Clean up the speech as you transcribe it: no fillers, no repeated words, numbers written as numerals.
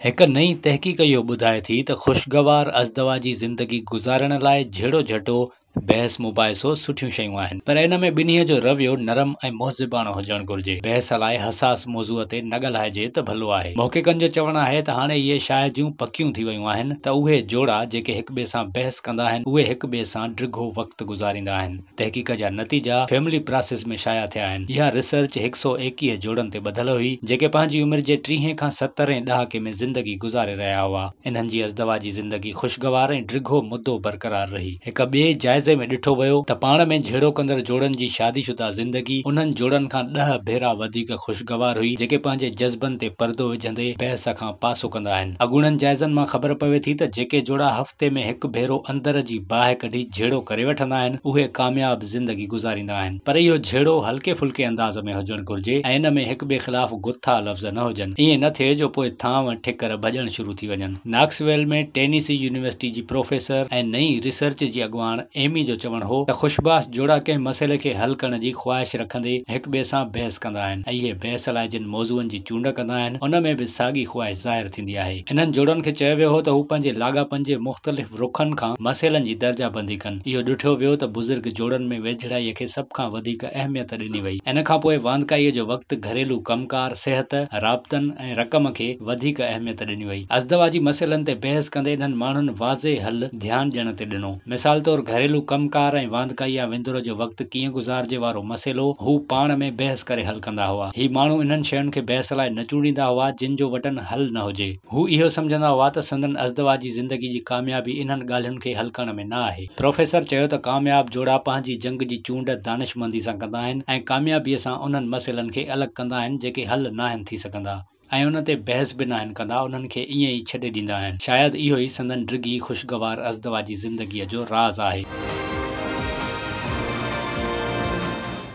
هڪ نئين تحقيق اهو ٻڌائي ٿي ته خوشگوار ازدواجي زندگي گذارڻ لاء جهيڙو جهٽو، بحث مباحثو سٺيون شيون آهن پر ان ۾ ٻنهي جو رويو نرم ۽ مهذباڻو هجڻ گهرجي. بحث لاء حساس موضوع تي نه ڳالهائجي ته ڀلو آهي. محققن جو چوڻ آهي ته هاڻي اهي شاهديون پڪيون ٿي ويون آهن ته اهي جوڙا جيڪي هڪٻئي سان بحث ڪندا آهن اهي هڪٻئي سان ڊگهو وقت گذاريندا آهن. تحقيق جا نتيجا فيملي پراسيس ۾ شايع ٿيا آهن. اها ريسرچ هڪ سئو 21 جوڙن تي ٻڌل هئي، جيڪي پنهنجي عمر جي ٽيهين کان سترهين ڏهاڪي ۾ زندگي گذاري رهيا هئا. انهن جي ازدواجي زندگي خوشگوار ۽ ڊگهو مدو برقرار رهي. هڪ ٻئي جائزي ۾ ڏٺو ويو ته پاڻ ۾ جهيڙو ڪندڙ جوڙن جي شادي شده زندگي انهن جوڙن کان ڏهه ڀيرا وڌيڪ خوشگوار هئي، جيڪي پنهنجي جذبن تي پردو وجهندي بحث کان پاسو ڪندا آهن. اڳوڻن جائزن مان خبر پوي ٿي ته جيڪي جوڙا هفتي ۾ هڪ ڀيرو اندر جي باهه ڪڍي جهيڙو ڪري وٺندا آهن، اهي ڪامياب زندگي گذاريندا آهن. پر اهو جهيڙو هلڪي ڦلڪي انداز ۾ هجڻ گهرجي ۽ ان ۾ هڪ ٻئي خلاف گٿا لفظ نه هجن. ائين نه ٿئي جو پوء ٿانو ٺڪر ڀڄڻ شروع ٿي وڃن. ناڪسويل ۾ ٽينيسي يونيورسٽي جي پروفيسر ۽ نئين ريسرچ جي اڳواڻ ايمي جو چوڻ هو ته خوشباش جوڙا ڪنهن مسئلي کي حل ڪرڻ جي خواهش رکندي هڪ ٻئي سان بحث ڪندا آهن ۽ اهي بحث لاء جن موضوعن جي چونڊ ڪندا آهن ان ۾ به ساڳي خواهش ظاهر ٿيندي آهي. انهن جوڙن کي چيو ويو هو ته هو پنهنجي لاڳاپن جي مختلف رخن کان مسئلن جي درجه بندي ڪن. اهو ڏٺو ويو ته بزرگ جوڙن ۾ ويجهڙائيء کي سڀ کان وڌيڪ اهميت ڏني وئي. ان کان پوء واندڪائيء جو وقت، گهريلو ڪم ڪار، صحت، رابطن ۽ رقم کي وڌيڪ اهميت ڏني وئي. ازدواجي مسئلن تي بحث ڪندي انهن ماڻهن واضح حل ڌيان ڏيڻ تي ڏنو. مثال طور گهريلو ڪم ڪار ۽ واندڪائي يا وندر جو وقت ڪيئن گذارجي وارو مسئلو هو پاڻ ۾ بحث ڪري حل ڪندا هئا. هي ماڻهو انهن شين کي بحث لاء نه چونڊيندا هئا جن جو وٽن حل نه هجي. هو اهو سمجهندا هئا ته سندن ازدواجي زندگي جي ڪاميابي انهن ڳالهين کي حل ڪرڻ ۾ نه آهي. پروفيسر چيو ته ڪامياب جوڙا پنهنجي جنگ جي چونڊ دانشمندي سان ڪندا آهن ۽ ڪاميابيء سان انهن مسئلن کي الڳ ڪندا آهن جيڪي حل ناهن ٿي سگهندا. ۽ ان تي بحث به ناهن ڪندا، انهن کي ائين ئي ڇڏي ڏيندا آهن. شايد اهو ئي سندن ڊگهي، خوشگوار ازدواجي زندگيء جو راز آهي.